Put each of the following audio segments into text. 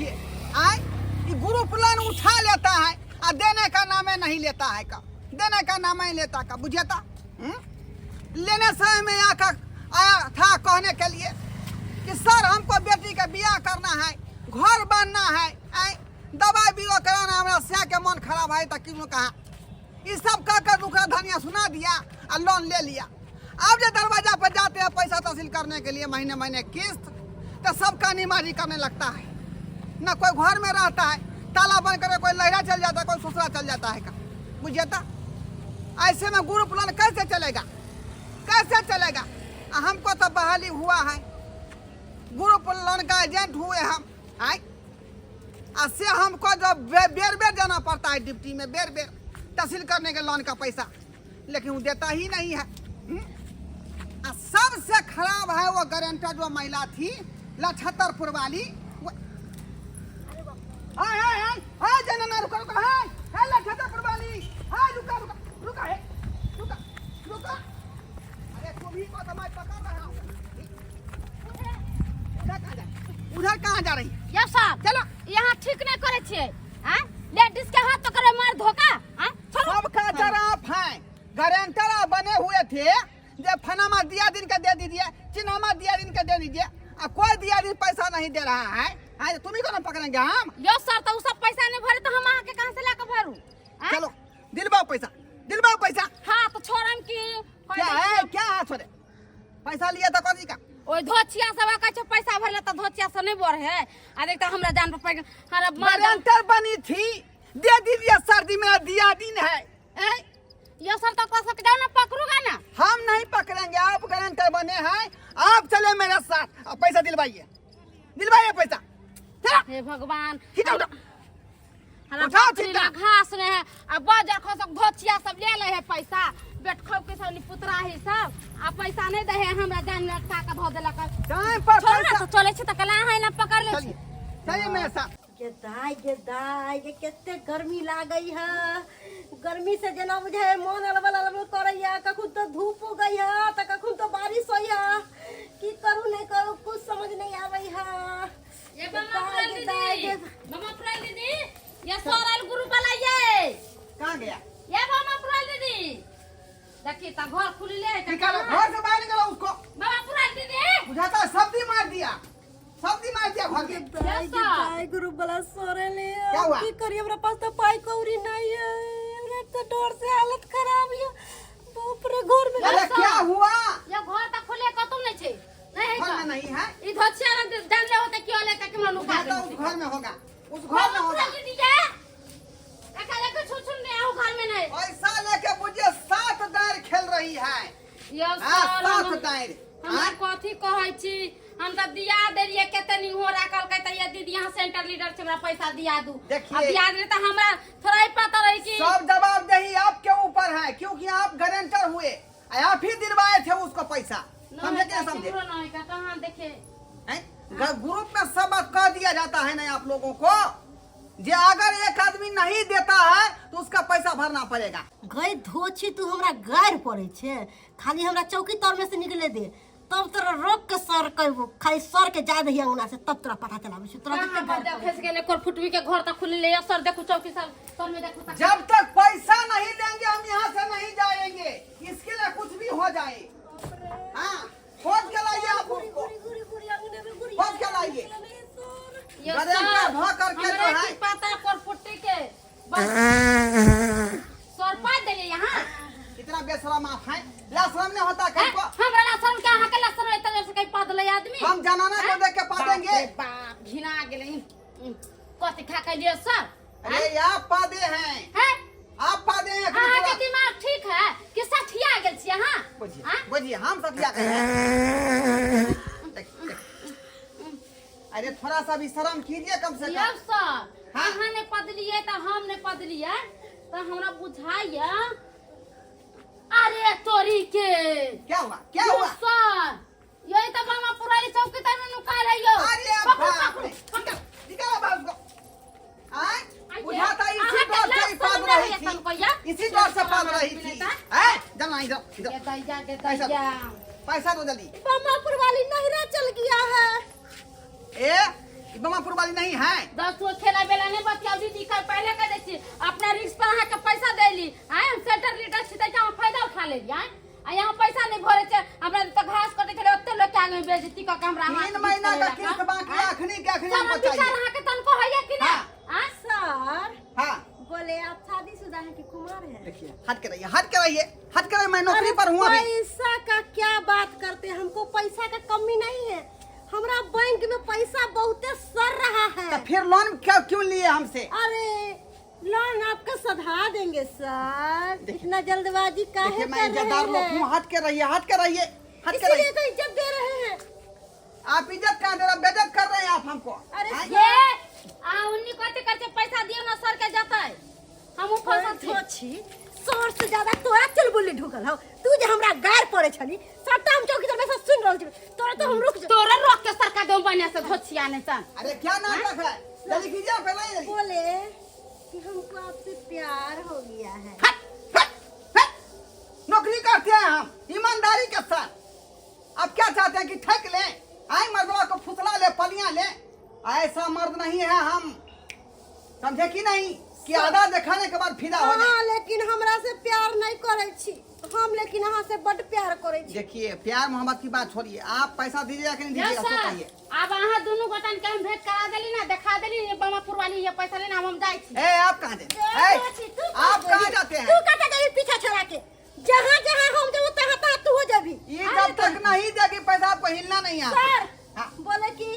छियै आय ई group loan उठा लेता है आ देने का नामे नहीं लेता है का देने का नाम नहीं लेता का बुझेता हम्म? लेने समय में आकर आया था कहने के लिए कि सर हमको बेटी का बियाह करना है, घर बनना है, आय दवाई बीरो कराना, हमरा सैया के मन खराब है तो क्यों कहा ये सब कह कर रुका धनिया सुना दिया और लोन ले लिया। अब जो दरवाजा पर जाते हैं पैसा तहसील करने के लिए महीने महीने किस्त, तो सब कानीमारी करने लगता है। न कोई घर में रहता है, ताला बंद करे कोई लहरा चल जाता है, कोई ससुरा चल जाता है का बुझिए। ऐसे में ग्रुप लोन कैसे चलेगा, कैसे चलेगा? हमको तो बहाली हुआ है, ग्रुप लोन का एजेंट हुए हम आए, आ से हमको जो बेर बेर जाना पड़ता है ड्यूटी में, बेर बेर तहसील करने के लोन का पैसा, लेकिन वो देता ही नहीं है। आ सबसे खराब है वो गारंटर जो महिला थी लछतरपुर वाली, वो हाय हाय हाय हाय जनना रुका रुका हाय हाय लछतरपुर वाली हाय रुका रुका रुका है रुका रुका, अरे तुम्ही को तो मैं पकड़ रहा हूँ। उधर कहाँ जा, उधर कहाँ जा रही? यौ साहब चलो यहाँ ठीक नहीं करे छियै हैं, लेडीज के हाथ तो करे मार धोखा हैं, छोड़ो। सबका जराफ है, गारंटर आप बने हुए थे जे फनामा दिया दिन के दे दीजिए, चिनामा दिया दिन के दे दीजिए, आ कोई दिया दिन पैसा नहीं दे रहा है। हाँ, तुम ही को ना पकड़ेंगे हम। यौ सर तो उ सब पैसा नहीं भरे तो हम अहाँ के कहाँ से लाके भरू? हैं? चलो दिलवाओ पैसा, दिलवाओ पैसा। हाँ तो छोड़म की क्या है, क्या है छोड़े पैसा लिया था कौन का? ओइ धोचिया सब कहै छै पैसा भरले तऽ धोचिया सब नहीं बढ़े है, आ देखता हमरा जान पर पड़ गेल, हमरा मार देल। गारंटर बनी थी, दे दीजिए सर जी मेरा दिया दिन है। हैं? यो सर तो कह सके जाओ ना पकड़ूगा ना। हम नहीं पकड़ेंगे, आप गारंटर बने हैं, आप चले मेरे साथ, अब पैसा दिलवाइए, दिलवाइए पैसा। चलो। हे भगवान। खींचो, उठाओ। हमरा उठाओ बकरी चिंता। ला घास नहीं है, आ बाजार खसक धोचिया सब ले ले है पैसा, बेटखौ के सब पुतरा है सब, आ पैसा नहीं दे है हमरा जान लटका के धो देलक। टाइम पर छोड़ ना पैसा। तो चले छी त कला है ना पकड़ ले छी। चलिए चलिए मेरे साथ। गे दाय गे दाय गे कते गर्मी लागै है, गर्मी से जेना बुझाय मन अलबल अलबल करैया, कखन तो धूप उगै है तऽ कखन तो बारिश होइ है, की करू नहीं करू कुछ समझ नहीं आबै है। ये मामा फुराल गे दाय दीदी, गे मामा फुराल दीदी, ये सोरल गुरु वाला ये कहाँ गया? ये मामा फुराल दीदी देखी त घर खुलले है त निकालो घर से बाहर निकालो उसको। मामा फुराल दीदी बुझाता है सब्जी मार दिया, सब्जी मार दिया घर में। दाय गे दाय गुरु वाला सोरल है। क्या हुआ? की करी हमरा पास तो पाई कौड़ी नहीं है, हमरा तो डर से हालत खराब है, बाप रे घर में। अरे क्या हुआ? ये घर त खुले कतौ नहीं छै, नहीं है घर में का? नहीं है। ई धोचिया रंग जान ले होते क्यों लेके के हमरा नुका बुझाता उस घर में होगा, उस घर में होगा। दीदी ये एका लेके छू छू नहीं आओ घर में नहीं। पैसा लेके मुझे 7 दायर खेल रही है। यो हाँ, सर, 7 दायर। हमरा हाँ? कथी कहै छी, हम तऽ दिया देलियै कते निहोरा कहलकै तऽ ये दीदी यहाँ सेंटर लीडर छै हमरा पैसा दिया दू। देखिए। आ दिया देलियै तऽ हमरा थोड़ा ही पता रही कि सब जवाबदेही आपके ऊपर है, क्योंकि आप गारंटर हुए, आप ही दिलवाए थे उसको पैसा। समझे क्या समझे? केकरो नहीं का कहाँ देखे? हैं? ग्रुप में सब बात कह दिया जाता है ना आप लोगों को, जे अगर एक आदमी नहीं देता है तो उसका पैसा भरना पड़ेगा। गई धोछी तू हमरा गारि पड़े छे, खाली हमरा चौकी तर में से निकले दे तब तोरा रोक के सर कहबो, खाली सर के जा दही अंगना से तब तोरा पता चलाबै छौ, तोरा कहाँ कते गारि बजा पड़ै फंस गेलै, कोरफुटवी के घर तक खुलले ले, सर देखू चौकी सब तर में देखू तक। जब तक पैसा नहीं देंगे हम यहाँ से नहीं जाएंगे, इसके लिए कुछ भी हो जाए। हाँ, खोज के लाइए आप उसको। घुरी घुरी घुरी अंगने में घुरी खोज के लाइए। यो गारंटर सर, भ करके जो हमरे है। की पता कोरफुट्टी के बस सर पा देलियै यहाँ। इतना बेशरम आप हैं, लाशरम नहीं होता कहीं को। हमरा लाशरम के अहाँ के लाशरम एते देर से कहीं पा देलै आदमी। हम जनाना को देख के पा बाप देंगे। रे बाप, घिना गेलै। कथी खा के लिए सर? अरे आप पा दे हैं। हैं? आप पा दे हैं। अहाँ के दिमाग ठीक है कि सठिया गेल छी अहाँ? बुझिए, हाँ? बुझिए, हम सठिया गए हैं। देखिए, देखिए। अरे थोड़ा सा भी शर्म कीजिए कम से कम। यौ सर, हाँ? अहाँ नहि पदलियै तऽ हम नहि पदलियै तऽ हमरा बुझाइया। अरे तोरी के क्या हुआ, क्या यौ हुआ? सर, यही तऽ मामा पुरानी चौकी तर में नुका रही हो। अरे पकड़ू, बाप पकड़ू, रे। पकड़ू। निकालो बाप को। आय, आइए। बुझाता इसी अहाँ के डर से ही लाश पाद शर्म रही नहीं थी। है तनको या? इसी डर से पाद रही थी। मिलता? हैं? चल ना इधर, इधर। ये दैया के पैसा दो। दैया। पैसा दो जल्दी। बमापुर वाली नहरा चल गया है। ए, ई बमापुर वाली नहीं है। 10 गो खेला बेला नहीं बतियाउ दीदी, कल पहले कह दै छी अपना रिस्क पर अहाँके पैसा देली। आय हम सेंटर लीडर छी तऽ हम फायदा उठा लेली। आय आ यहाँ पैसा नहीं भरे छै हमरा, तऽ घास कटै छलै ओते लोग के आगे में बेइज्जती कऽ के हमरा हाथ 3 महीना का बीच किस्त बाकी, अखनी के अखनी सब हमको विचार चाहिए। अहाँके तनको होइया कि ना? हाँ। आय सर हाँ बोले आप शादीशुदा हैं कि कुमार हैं? देखिए हट के रहिए, हट के रहिए, हट के रहिए, मैं नौकरी अरे पर हूँ अभी। पैसा का क्या बात करते हैं, हमको पैसा का कमी नहीं है, हमरा बैंक में पैसा बहुते सर रहा है। तो फिर लोन क्या क्यों लिए हमसे? अरे लोन आपका सधा देंगे सर, इतना जल्दबाजी काहे देखिए मैं कर इज्जतदार रहे लोग हैं? हूँ, हट के रहिए, हट के रहिए, हट के इसीलिए रहिए। तो इज्जत दे रहे हैं। आप इज्जत कहाँ दे रहे हो? बेइज्जत कर रहे हैं आप हमको। अरे हैं? ये आ उन्नी कथी करते पैसा दियो ना सर के जतै, हमहूँ फसल छी। छी सर से ज्यादा तोरा चल बोली ढुकल हौ, तू जे हमरा गार पड़े छली सबटा हम चौकीदार में से सुन रहल छी, तोरा तो हम रुक जा। तोरा रोक के सरका दो बढ़िया से धोछिया नहीं सन। अरे क्या नाटक है, जल्दी कीजिए पहले ही जल्दी। बोले कि हमको आपसे प्यार हो गया है। हट, हट, हट। नौकरी करते हैं हम ईमानदारी के साथ, आप क्या चाहते हैं कि ठक लें? आए मर्दवा को फुसला ले, पलियां ले, ऐसा मर्द नहीं है हम, समझे कि नहीं? कि आधा दिखाने के बाद फिदा हो जाए। हाँ लेकिन हमरा से प्यार नहीं करे छी हम, लेकिन अहाँ से बड प्यार करे छी। देखिए प्यार मोहब्बत की बात छोड़िए, आप पैसा दीजिएगा कि नहीं यौ दीजिएगा सो सर, कहिए। आब अहाँ दुनू गोटन के हम भेंट करा देली ना, देखा देली ये बमापुर वाली ये पैसा लेना, हम जाइ छी। ए आप कहाँ जाते हैं? ए, तू ए, आप कहाँ जाते हैं? तू कहाँ जाबी पीछा छोड़ा के? जहाँ जहाँ हम जाबो तहाँ तहाँ तू हो जाबी। ये जब तक नहीं देगी पैसा आपको हिलना नहीं है। सर हाँ। बोले कि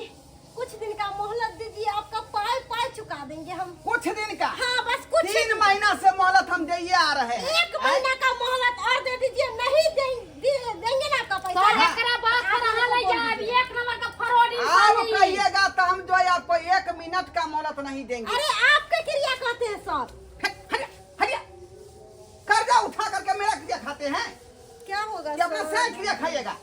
कुछ दिन का मोहलत दीजिए, आपका पाई पाई चुका देंगे हम। कुछ दिन का? हाँ बस कुछ 3 महीना से मोहलत हम दे आ रहे हैं। 1 महीना का मोहलत और दे दीजिए, नहीं देंगे ना आपका पैसा। सर एकरा बात पर अहाँ ले जाब, 1 नंबर का फरौडी आप इंसान ई। कहिएगा तो हम जो है आपको 1 मिनट का मोहलत नहीं देंगे। अरे आपके क्रिया कहते हैं सर। हट, हट, कर्जा उठा करके मेरा क्रिया खाते हैं। क्या होगा कि अपना सर? सही क्रिया खाइएगा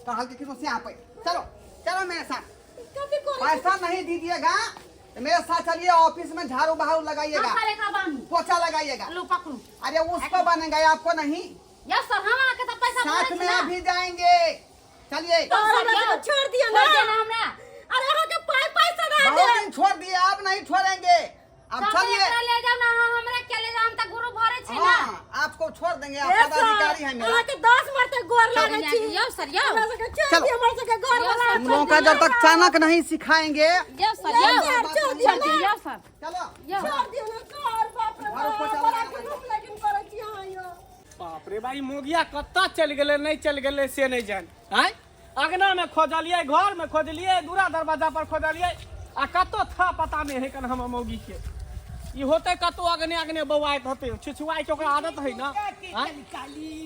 तो हल्की किस्म से यहाँ पे चलो चलो मेरे साथ। कभी को पैसा नहीं दीजिएगा तो मेरे साथ चलिए ऑफिस में झाड़ू बहारू लगाइएगा, हम सर एकरा बान्हू। पोछा लगाइएगा। लू पकड़ू। अरे उसको बनेगा आपको नहीं। यौ सर हम अहाँके तऽ पैसा साथ भरै छी में ना। अभी जाएंगे, चलिए। तो सर, हमरा यौ। सबके छोड़ दिया ना। छोड़ दिया ना हमरा। अरे अहाँ के पाई पाई सदा बहुत दे। दिन छोड़ दिए, आप नहीं छोड़ेंगे। अब सब चलिए। एकरा ले जाओ ना, अहाँ हमरा के ले जाओ, हम तऽ गुरु भरै छी ना। हाँ, आपको छोड़ देंगे, आप ए सर, पदाधिकारी है मेरा। अहाँ के 10 मरते गोर लागै छी। यौ सर यौ। हमरा सबके छोड़ चलो। दिया, हमरा सबके गोर यौ वाला। सर, तुम लोगों का जब तक चाणक्य नहीं सिखाएंगे। यौ सर यौ। सर, छोड़ दिया छोड़ दियौ, ना। यौ सर। चलो यौ। छोड़ दियो ना सर, बाप रे घर बाप, पोछा बड़ा लगा जुलूम लेकिन करै छी अहाँ यौ। बाप रे भाई, मोगिया कतऽ चलि गेलै नहि चलि गेलै से नहि जान। आँय अगना में खोजलियै, घर में खोजलियै, दूरा दरवाजा पर खोजलियै, आ कतौ था पता नहि है कन हमर मौगी के। ई होतै कतौ अगने अगने बौआइत होतै, छिछुआइ के ओकरा आदत है ना। आँय?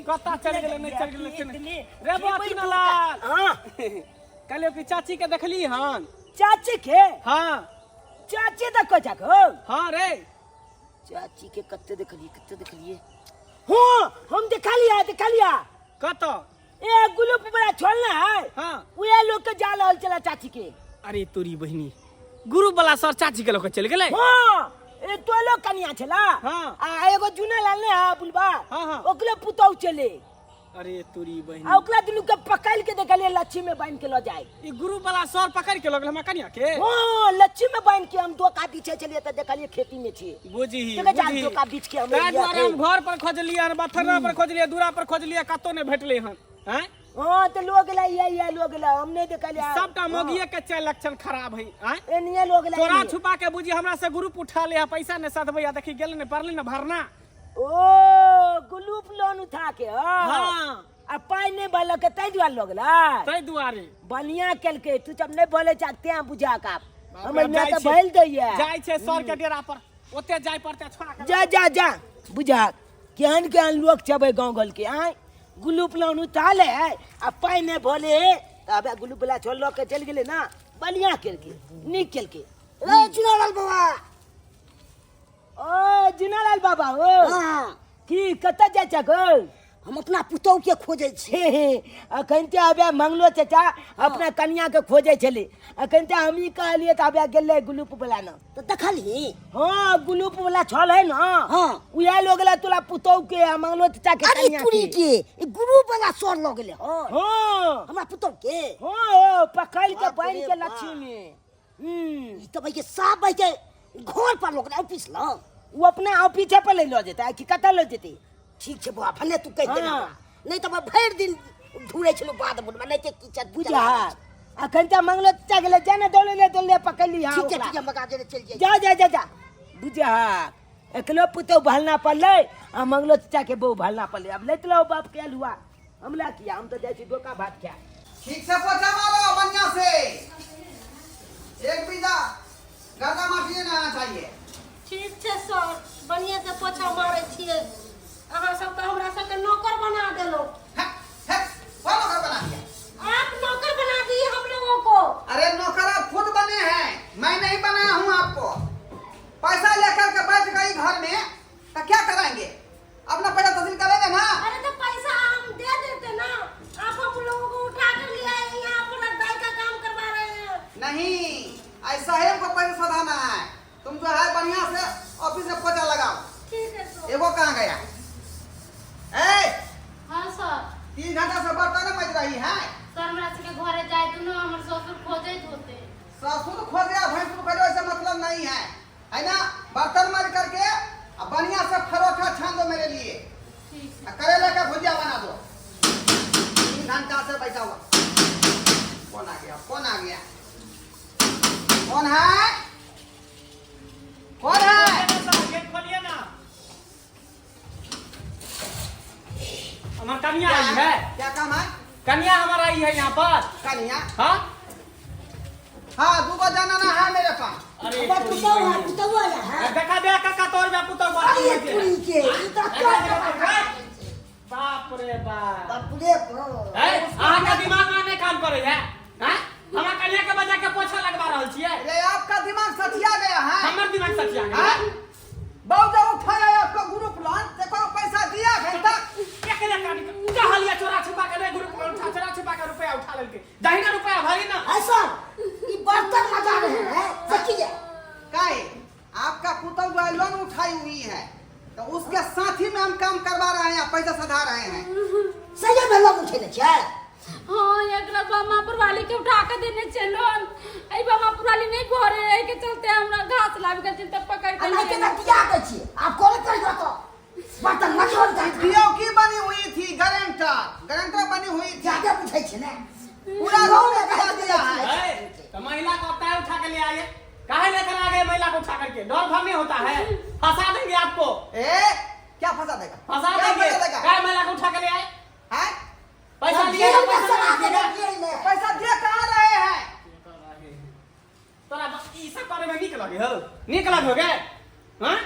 कतऽ चलि गेलै नहि चलि गेलै से नहि। रे बौआ चुनालाल, कहलियौ कि चाची के देखली हन? चाची के? हाँ। चाची देखो जाको? हाँ रे। चाची के कते देखलिए, कते देखलिए? हाँ हम देखा लिया, देखा लिया। कतऽ? ए गुलूप बड़ा छोड़ना है। हाँ। उहे लोग के जाल हल चला चाची के। अरे तोरी बहिनी, गुरु वाला सर चाची के लोग चल गेलै। हाँ, ए तो लोग कनिया छला। हाँ। आ एगो जुना लाल ने है बुलबा। हाँ, हाँ। ओकरे पुतौ चले। अरे तोरी बहिनी। आ ओकरा दुनू के पकड़ के देखलिए लच्छी में बांध के ल जाए। ई गुरु वाला सर पकड़ के लगल हमरा कनिया के। हाँ, लच्छी में बांध के हम डोका बीछे छलिए त देखलिए खेती में छी। बुझी, देखै छी, बुझी। डोका बीछ के हम ताहि एलियै दुआरे हम फेर। घर पर खोजलियै हन, बथरना पर खोजलियै, दूरा पर खोजलियै, कतौ नहि भेटलै हन। आँय? हाँ, तो लोग ला ये ये लोग ला हम नहीं देखलिए। सबटा मौगिए के चाल लक्षण खराब है। आँय? एनिए लोग ला चोरा एनिए। छुपा के बुझी हमरा से ग्रुप उठा ले, पैसा नहीं सधबैया, देखी गेल ने पड़ले ने भरना। ओ ग्रुप लोन उठा के। हाँ। हाँ। आ पाई नहीं भरलक के ताहि दुआरे लोग ला। ताहि दुआरे। बढ़िया केलकै, तू जब नहीं बोले चाहते हैं बुझा का। बाप हमर रे, मियाँ जाइ तऽ छै। भरि दैया। जाइ छै सर के डेरा पर, ओते जाय पड़तै छोड़ा के। जा जा जा बुझा, केहन केहन लोग छबै गाँव घर के। आँय ग्रुप लोन उठा ले आ पाई नहीं भले तऽ अबे ग्रुप वाला छोड़ लऽ के चलि गेलै ना। बढ़िया केलकै, नीक केलकै। रे चुनालाल बाबा। ओ चुनालाल बाबा हो। हाँ। की कतऽ जाइ छक हौ? हम अपना पुतहु के खोजै छी। हे हे, अखन ते अबे मंगलो चाचा अपना कनिया के खोजै छलै। अखन ते हमही कहलियै तऽ अबे गेलै ग्रुप वाला न। तऽ देखलही? हाँ, ग्रुप वाला छल है ना। हाँ। उएह लोग ला तोरा पुतहु के आ मंगलो चाचा के अरे कनिया तुरी के। के, ई ग्रुप वाला सर लऽ गेलै हन। हाँ। हमरा पुतहु के? हाँ, हो, पकड़ के बाप बान्हि रे के बाप। लक्ष्मी में। हम्म। ई तऽ भैया साफ भैया घर पर लोग ऑफिस लग। ओ अपना ऑफिसे पर ले लऽ जेतै कि कतऽ लऽ जेतै? ठीक छै बौआ, भने तू कहि देना। हाँ। नहि तऽ भरि दिन ढूंढै छलहुँ बाध बोनमे, नहि तऽ कीचड़। बुझा अखन तऽ मंगलो चचा गेलै, जा ने दौड़े ले, दौड़ले पकड़ली। हाँ। ठीक छै। ओकरा। ठीक छै, मगा देने चलि जाइ। जा जा जा जा। बुझा एकलो पुतहु भलना पड़लै आ मंगलो चचा के बहु भलना पड़लै। अब लैत रहो बाप के अलुआ, हमला किया, हम तऽ जाइ छी डोका भात खाए। ठीक से पोछा मारो बढ़िया से, एक बीघा गर्दा माटी नहीं आना चाहिए। ठीक छै सर, बढ़िआँ से पोछा मारै छियै। अहाँ सब तऽ हमरा सबके नौकर बना देलहुँ। है, है, कौन नौकर बना दिया? आप नौकर बना दिए हम लोगों को। अरे नौकर आप खुद बने हैं, मैं नहीं बनाया हूँ आपको। पैसा लेकर के बैठ गई घर में तो क्या कराएंगे? अपना पैसा तस्लीम करेंगे ना। अरे तो पैसा हम दे देते ना, आप हम लोगों को उठा कर ले आए यहाँ पर दाई का काम करवा रहे हैं। नहीं, ऐसा ही हमको पैसा सधाना है। तुम जो है बढ़िया से ऑफिस में पोचा लगाओ। ठीक है सर। एगो कहाँ गया? ए! हाँ सर। 3 घंटा से बर्तन मज रही है। सर, हमरा सबके घरे जाय दुनू, हमर ससुर खोजैत होते। ससुर खोजे या भैंसुर खोजे, ऐसे मतलब नहीं है, है ना? बर्तन मज करके अब बढ़िया से परोठा छान दो मेरे लिए। ठीक। आ करेला का भुजिया बना दो। 3 घंटा से बैठा हुआ। कौन आ गया? कौन आ गया? कौन है? कौन है? गेट खोलिए ना, हमार कन्या आई है। क्या काम है? कन्या हमारा आई है यहाँ पर। कन्या? हाँ। हाँ, दूगो जनाना है मेरे पास। अरे अबे पुतहु है, पुतहु आया है। देखा दे काका, तोर में पुतहु। अरे तुरी के ई तऽ बाप रे बाप! बाप रे बाप! है अहाँ के दिमाग में नहीं काम करे है? हैं, हमरा कन्या के बजा के पोछा लगवा रहल छियै? अरे आपका दिमाग सठिया गया है। हमर दिमाग सठिया गेल? हाँ? बहु जो उठाया आपका ग्रुप लोन, देखो पैसा दिया घंटा। एकरे कान कहलिए चोरा छुपा के नहीं ग्रुप लोन उठा, चोरा छुपा के रुपया उठा लेलकै। दहिना रुपया भरी ना। ऐसा ई बर्तन मजा रहे हैं सच्ची है। काहे आपका पुतहु जो है लोन उठाई हुई है, तो उसके साथ ही में हम काम करवा रहे हैं, पैसा सधा रहे हैं। सही में लोग उठेने छै? हाँ, एकरा बमापुर वाली के उठा के देने छै लोन। एहि बमापुर वाली नहीं भरे, एहि के चलते हमरा घास लाबि गेल छै तब पकड़ के आ नहीं के दिया दै छी, आब कोन करियो तो बर्तन मजोल जाय। सीपीओ की बनी हुई थी, गारंटर, गारंटर बनी हुई थी। ज्यादा बुझै छै ने। पूरा गाँव में दिया दिया है। है, तो महिला को अब उठा के ले आइए, काहे लेकर आ गए महिला को उठा करके? डर भर नहीं होता है? फंसा देंगे आपको। ए, क्या फंसा देगा? फंसा क्या देंगे। फंसा देगा? काहे महिला को उठा के ले आए? हैं? पैसा लिए? जेल में पैसा सड़ा नहीं देना दिएगा। जेल में। पैसा दे कहाँ रहे हैं? तोरा ई सब करे में नीक लगे हो? नीक लगे हो गे? हाँ,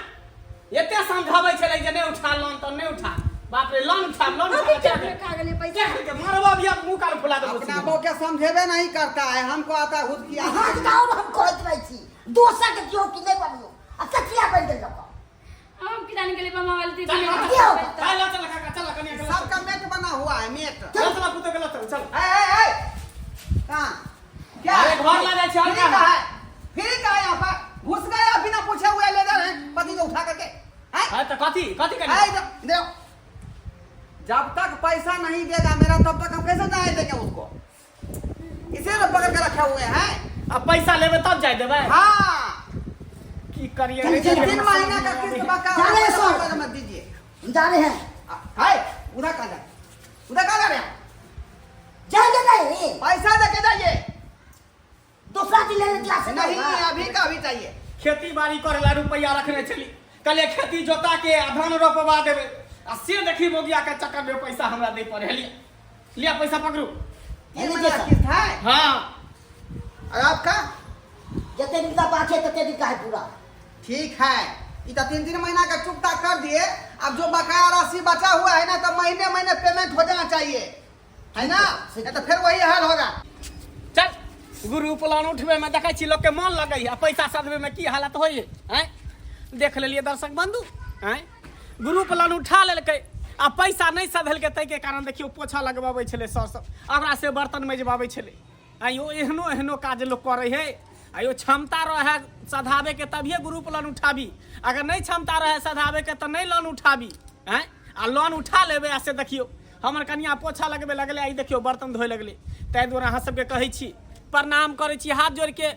एते समझाबै छलै जे नहि उठा लोन तऽ नहि उठा। बाप रे, लोन उठा, लोन उठा। अभी चल खा गेलै पैसा। देख के मारबो अभी, अब मुंह कान फुला देबो। अपना बहू के समझेबे नहीं करता है, हमको आता है खुद किया। अहाँ के और हम कहैत रहै छी दोसर के केओ कि नहि बनियो, आ कचिया बनि गेल लोक। हम की जान गेली बमा वाली दीदी चल, ने दियौ। चल चल काका, चल कनिया के लऽ चल। सबका मेट बना हुआ है, मेट। चल चल, पुतो के लऽ चल, चल। ए ए ए, कहाँ क्या? अरे घर ला जाइ छै, और फ्री कहाँ? का है, फ्री का है। यहाँ पर घुस गया बिना पूछे हुए, ले जा रहे हैं पति को उठा करके, हैं? हाँ, तऽ कथी कथी करी? ए, इधर इधर आओ। जब तक पैसा नहीं देगा मेरा, तब तक हम कैसे जाए देंगे उसको? इसे तो पकड़ के रखे हुए हैं। अब पैसा लेबै तब जाय देबै? हाँ। की करिए? चल, चल, 3 महीना का किस्त बका जा रहे हैं सर। हुआ मत दीजिए। हम जा रहे हैं। है, उधर कहाँ जाए? उधर कहाँ जा रहे हैं? जाएंगे नहीं? पैसा दे के जाइए। दूसरा दिन लेने क्लास से। नहीं, अभी का अभी चाहिए। खेती बाड़ी करे ला रुपया रखने छली, कहलिए खेती जोता के आ धान रोपवा देबै, आ से देखी मोगिया के चक्कर में पैसा हमरा दै पड़े। लिया लिया, पैसा पकड़ू। 3 महीना किस्त है। हाँ। और आपका? जते दिन का बात है तते दिन का है पूरा। ठीक है, ये तो 3 3 महीना का चुकता कर दिए। अब जो बकाया राशि बचा हुआ है ना, तो महीने महीने पेमेंट हो जाना चाहिए, है ना? नहीं तो फिर वही हाल होगा। चल, ग्रुप लोन उठबै में देखै छी लोकके मन लगैए, आ पैसा सधबै में की हालत होइए। आँय, देख लेलियै दर्शक बंधु? आँय, ग्रुप लोन उठा लेलकै आ पैसा नहि सधेलकै, ताहिके कारण देखियौ पोछा लगबाबै छलै सर सब ओकरा से, बर्तन मजबाबै छलै। आइयो एहनो एहनो काज लोक करै है। आइयो क्षमता रहै सधाबैके तभिए ग्रुप लोन उठाबी, अगर नहि क्षमता रहै सधाबैके तऽ नहि लोन उठाबी। आँय, आ लोन उठा लेबै आ से देखियौ हमर कनिया पोछा लगबे लगलै, आ ई देखियौ बर्तन धोए लगलै। ताहि दुआरे अहाँ सबके कहै छी, प्रणाम करै छी हाथ जोड़िके,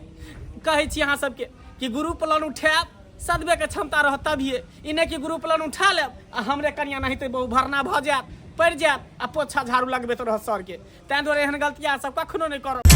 कहै छी अहाँ सबके कि ग्रुप लोन उठायब सदबेके क्षमता रहत तभिए, ई नहि कि ग्रुप लोन उठा लेब आ हमरे कनिया नहिते बहु भरना भऽ जायत, पड़ि जायत आ पोछा झाड़ू लगबैत रहत सरके। ताहि दुआरे एहन गलती अहाँ सब कखनो नहि करब।